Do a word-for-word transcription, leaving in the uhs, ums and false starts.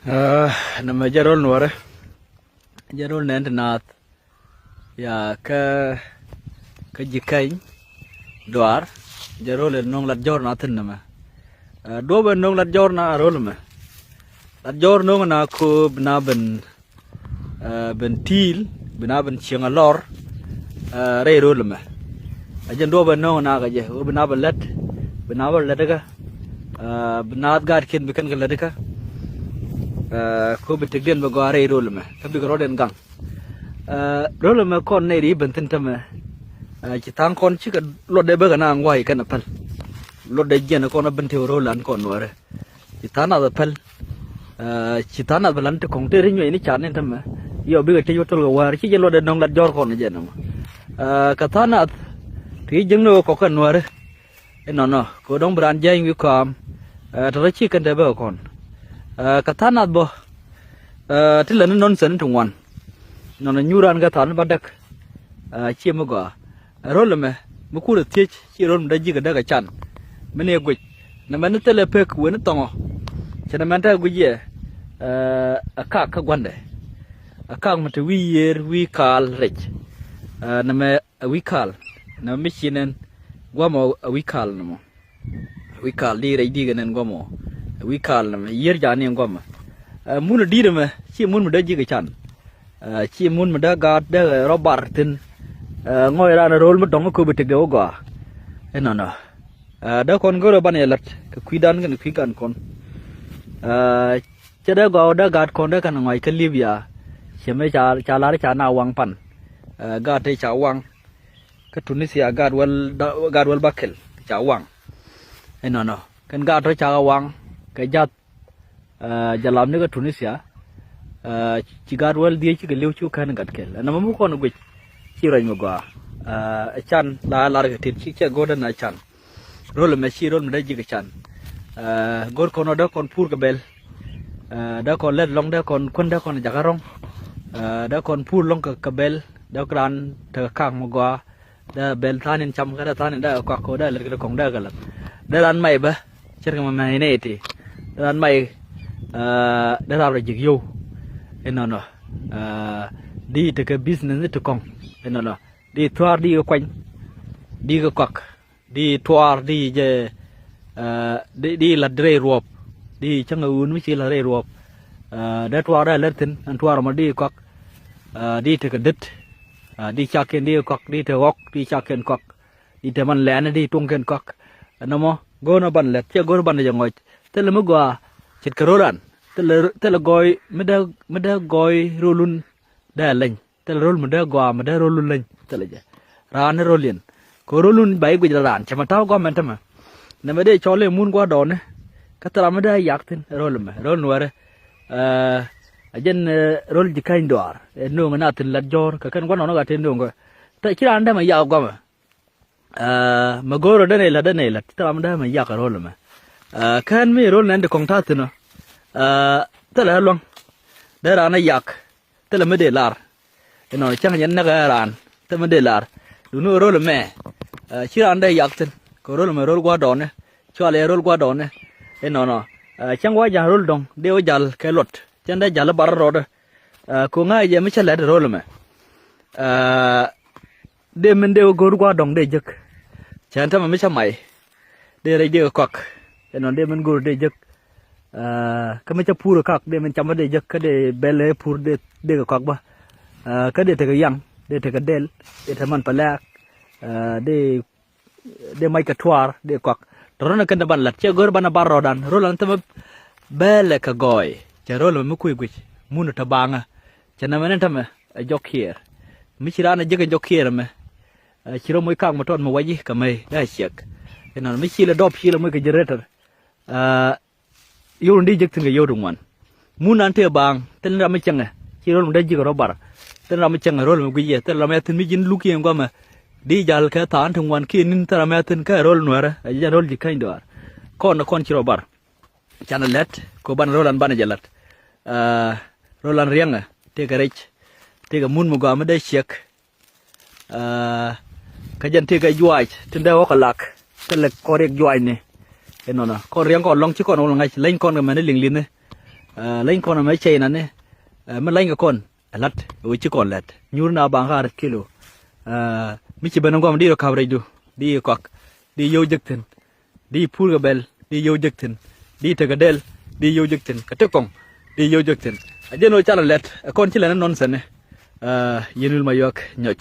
Aa, nɛmɛ jɛ rol nuɔrɛ. Jɛ rol nɛn ti naath. Ya kä, kä ji̱ kɛny duaar. Jɛ rol in no̱o̱ŋ lat jɔr na thin nɛmɛ. Aa, duɔp in no̱o̱ŋ lat jɔr na rol mɛ. Lat jɔr no̱o̱ŋ na ko bi na ben, aa, ben ti̱i̱l, bi na ben cieŋ a lɔr, aa, rɛy rol mɛ. A jɛn duɔp in no̱o̱ŋ na kɛ jɛ, wä bi na ben lät, bi na ben lät kä, aa, bi na gaat ken bi kɛn kɛ lät kä. Aa, ko bi tekdiɛn bi gɔaa rɛy rol mɛ, kä bikɛ rɔɔdɛn gaŋ. Aa, rol mɛ kɔn nɛy ri ben thin tämɛ. Aa, ci tha̱a̱ŋ kɔn cikɛ luɔtdɛ bäkɛ na ŋuay kɛn a päl. Luɔtdɛ jiɛn kɔn a ben te rol an kɔn nuɔrɛ. Ci tha̱a̱ŋ nath a päl. Aa, ci tha̱a̱ŋ nath bɛ lan ti kɔŋ te ri nyuɛy ni car ni tämɛ. Yɔ bikɛ tec wä tol kɛ wäär ci jɛ luɔtdɛ nɔŋ lat jɔr kɔn jɛ nɔmɔ. Aa, kɛ tha̱a̱ŋ nath ti jiäŋ ni wä kɔk kɛn nuɔrɛ. Inɔnɔ kɛ dɔ̱ŋ bi raan jiɛny wi̱i̱ kɔam. Aa, tɔ̱tɔ̱ ci kɛn te bäkɛ kɔn. Aa, kɛ tha̱a̱ŋ nath bä. Aa, ti lɛ ni nɔn sɛn ti ŋuan. Nɔnɔ nyuur raan kɛ tha̱a̱ŋ ni ba däk. Aa, ciɛ mi gɔaa. Ɛ rol ɛmɛ mi kur ɛ thiec ci rol mi dee ji̱ kɛ däk ɛ can. Mi ni ɛ guic nɛ mɛn ni thilɛ pek wen ni thɔŋɔ. Cɛ nɛ mɛn te guic yɛ. Aa, ɛ kak kä gua̱ndɛ. Ɛ kak mi te wi̱i̱ yiër wi̱i̱ kaal rɛc. Aa, nɛ mɛ ɛ wi̱i̱ kaal. Nɛ mɛ mi ci nɛn guamɔ ɛ wi̱i̱ kaal nɛ mɔ. Wi̱i̱ kaal di rɛc di kɛ nɛn guɔmɔ. Wi̱i̱ kaal nɛmɛ yiër ja̱a̱n ni guɔmɔ. Ɛ, mun di̱i̱t ɛmɛ ci mun mi dee ji̱ kɛ can. Ɛ, ci mun mi dee gaat dee rɔ bar thi̱n. Ɛ, ŋɔc raan rol mi dɔ̱ŋ köp i̱ tëkdɛ wä gɔaa. Inɔnɔ. Ɛ, dee kɔn go̱rɛ banɛ jɛ la̱t kɛ kui̱dan kɛnɛ kui̱ gan kɔn. Ɛ, cɛ dee gɔaa wä dee gaat kɔn dee kɛn ŋɔc kä Libya. Cɛ mëë ca, ca lar ca na waŋ pan. Ɛ, gaat te ca waŋ. Kä Tunisia gaat wäl, gaat wäl bäkɛl ca waŋ. Inɔnɔ kɛn gaat tɔ cakɛ waŋ kɛ jath. Ɛ, jalam ni kä Tunisia. Ɛ, ci gaat wäl dhiec cikɛ li̱w cu kän gat kɛl ɛn nɔmɔ mi kɔn guic. Ci ruac mi gɔaa. Ɛ, can la lar kɛ tit ci cɛ go̱o̱r dɛn a can. Rol ɛmɛ ci rol mi dee ji̱ kɛ can. Ɛ, go̱o̱r kɔn ɔ dee kɔn pur kɛ bɛl. Ɛ, dee kɔn lɛt lɔŋ dee kɔn kuän dee kɔn jakä rɔŋ. Ɛ, dee kɔn pur lɔŋ kɛ, kɛ bɛl dee raan tekɛ ka̱a̱k mi gɔaa. Dee bɛl tha̱a̱n in cam kä dee tha̱a̱n in dee kɛ kɔak kɛ dee lät kɛ dee kɔŋ dee kɛ lät. Dee raan may bä cɛr kɛ mɛ mɛ in iti. Dee raan may, aa, dee raan rɔ ji̱k yio̱w. Inɔnɔ, aa, di tekɛ business ni ti kɔŋ. Inɔnɔ di tua̱a̱r di kɛ kuany. Di kɛ kɔak. Di tua̱a̱r di jɛ, aa, di, di la̱t rɛy ruɔ̱ɔ̱p. Di cäŋ ɛ ɣöö mi ci la̱t rɛy ruɔ̱ɔ̱p. Aa, dee tua̱a̱r dee lät thi̱n ɛn tua̱a̱r ɛmɔ di kɔak. Aa, di tekɛ dät. Aa, di cakiɛn di kɔak, di te ɣɔk, di cakiɛn kɔak. Di te man lɛɛni di tuɔ̱ŋkiɛn kɔak. Ɛn nɔmɔ go̱o̱r ni ban lɛt, ciɛ go̱o̱r ni ban jɛ ŋɔc. Thilɛ mi gɔaa ce̱tkɛ ro̱l an. Thilɛ, thilɛ gɔɔy mi dee, mi dee gɔɔy ro̱lun dee leny. Thilɛ ro̱l mi dee gɔaa mi dee ro̱lun leny. Thilɛ jɛ. Raan ni ro̱l yɛn. Kɛ ro̱lun ba i̱ guic raan. Cɛ mɛ ta̱a̱ gɔaa mɛn tämɛ. Nɛmɛ dee cɔl i̱ mun gua̱a̱r dɔɔni. Kä thilɛ mi dee yak thi̱n ro̱l mɛ. Ro̱l nuɛɛrɛ. Ɛ, a jɛn, ɛ, ro̱l ji̱ käny dɔaar. Ɛ no̱o̱ŋ na thi̱n lat jɔ̱ɔ̱r. Kɛ kɛn gua̱a̱r nɔɔni gat te no̱o̱ŋ kɛ. Te ci raan dee mɛ yak guamɛ. Aa, mɛ go̱o̱rä denɛ ilat, denɛ ilat. Thilɛ ram dee mɛ yak ro̱l mɛ. Aa, kään mi ro̱l nɛn ti kɔŋ ta̱a̱ thi̱n ɔ. Aa, thilɛ luäŋ. Dee raan a yak. Thilɛ mi dee lar. Inɔnɔ cäŋ nyɛn näk ɛ raan. Thilɛ mi dee lar. Duŋni ro̱l mɛ. Aa, ci raan dee yak thi̱n. Kɛ ro̱l mɛ ro̱l gua̱a̱r dɔɔni. Cual yɛ ro̱l gua̱a̱r dɔɔni. Inɔnɔ. Aa, cäŋ wa ja̱l ro̱l dɔ̱ŋ. Dee wä ja̱l kɛ luɔt. Cäŋ dee ja̱l i̱ bar rɔɔdä. Aa, ko̱ ŋa̱c jɛ mi cä lɛt ro̱l mɛ. Aa, dee min dee wä go̱o̱r gua̱a̱r dɔ̱ŋ dee jek. Cɛn tämɛ mi cä may. Dee rɛc dee kɛ kɔak. Ɛnɔn dee min go̱o̱r dee jek. Aa, kä mi cä pur kak dee min cam dee jek kä dee bɛl ɛ pur dee, dee kɛ kɔak bä. Aa, kä dee tekɛ yaŋ, dee tekɛ del, dee te man pɛ lɛɛk. Aa, dee, dee mac kɛ tuaar, dee kɔak. Tɔ̱ rɔ̱n ɛ kɛn dee ban lat, cɛ go̱o̱r ban ɛ bar rɔɔdan. Ro̱l an tämɛ bɛl ɛ kɛ gɔɔy. Cɛ ro̱l mɛ mi kui̱ guic. Mun ɛ tɔ baŋä. Cɛ nɛmɛ ni tämɛ ɛ jɔk kiɛɛr. Mi ci raan ɛ jek ɛ jɔk kiɛɛr ɛmɛ. Ɛ, ci rɔ moc kaak mi tɔt mi waci kɛ mɛy dee ciɛk. Inɔn mi ci lɛ dɔp ci lɛ moc kɛ generator. Ɛ, yio̱w ni di jek thi̱n kɛ yio̱w ti ŋuan. Mun an tëë baaŋ thil ni ram mi cäŋɛ ci ro̱l mi dee ji̱ kɛ rɔ bar. Thil ni ram mi cäŋɛ ro̱l mi guic yɛ thil ram mi thi̱n mi ji̱n luk yɛn guamɛ. Di jal kɛ tha̱a̱n ti ŋuan kiɛ ni̱n thil ram mi thi̱n kɛ ro̱l nuɛrɛ ɛ jɛn ro̱l ji̱ käny dɔaar. Kɔn kɔn ci rɔ bar. Canɛ lɛt kɛ banɛ ro̱l an banɛ jɛ la̱t. Aa, ro̱l an riɛŋɛ tëëkɛ rɛc. Tëëkɛ mun mi gɔaa mi dee ciɛk. Aa, kä jɛn tëëkɛ juaac tin dee ɣɔ̱kɛ lak. Thilɛ kɔn riɛk juaacni. Inɔnɔ kɔn riɛŋ kɔn lɔ̱ŋ ci kɔn wä ŋa̱c leny kɔn kɛ mɛn i̱ liŋ li̱nhi. Leny kɔn ɛmɛ cɛy nani mi leny kɛ kɔn ɛ la̱t ɛ wee ci kɔn lɛt nyuur na baŋ kä arɛt kilo. Mi ci ben ɛ guam di rɔ ka̱p rɛcdu, di kɔak, di yio̱w jek thi̱n, di pur kɛ bɛl, di yio̱w jek thi̱n, di tekɛ dɛl, di yio̱w jek thi̱n, kɛ ti kɔŋ, di yio̱w jek thi̱n. A jɛn ɣöö ca lɛ lɛt ɛ kɔn ci lɛn ɛ nɔn sɛn ni. Yɛn wil ma yuak nyɔc.